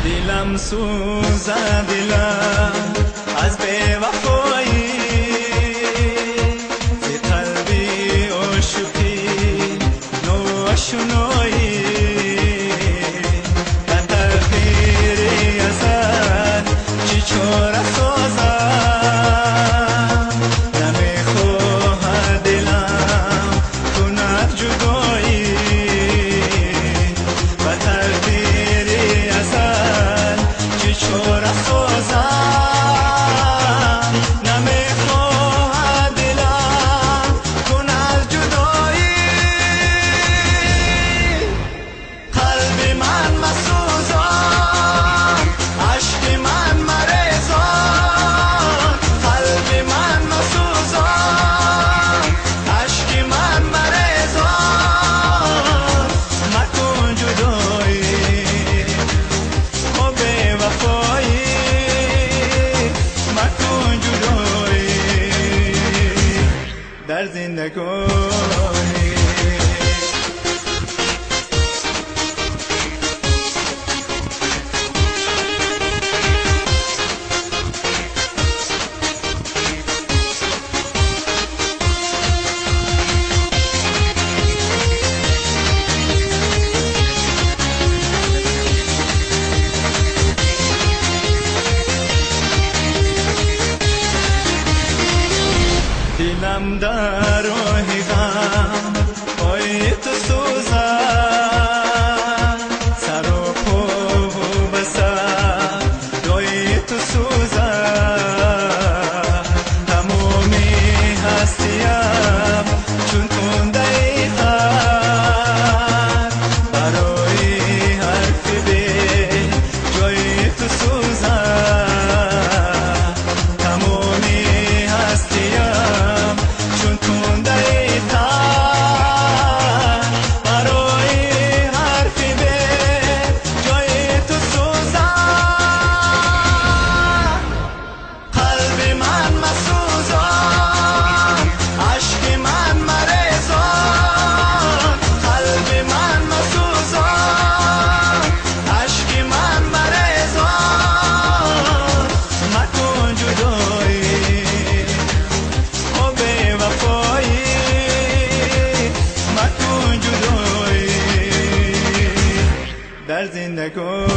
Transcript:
Дилам сӯзад, дилам аз бевафоӣ, зи қалби ошиқӣ ношуноӣ. Ба тақдири азал чӣ чора созам? Намехоҳад дилам кунад ҷудоӣ. Ба тақдири азал чӣ чора созам? Намехоҳад дилам кунад ҷудоӣ. Қалби ман масӯзон, ашки ман марезон. Қалби ман масӯзон, ашки ман марезон. Макун ҷудоӣ, о бевафоӣ, макун ҷудоӣ дар зиндагонӣ. Дилам дар роҳи ғам пои ту сӯзад, сару пову ба садои ту сӯзад. Тамоми ҳастиям чун тундаи хар барои ҳарфи беҷои ту сӯзад. Тамоми ҳастиям чун тундаи тар барои ҳарфи беҷои ту сӯзад. Қалби ман масӯзон, ашки ман марезон. Қалби ман масӯзон, ашки ман марезон. Макун ҷудоӣ, о бевафоӣ, макун ҷудоӣ дар зиндагонӣ.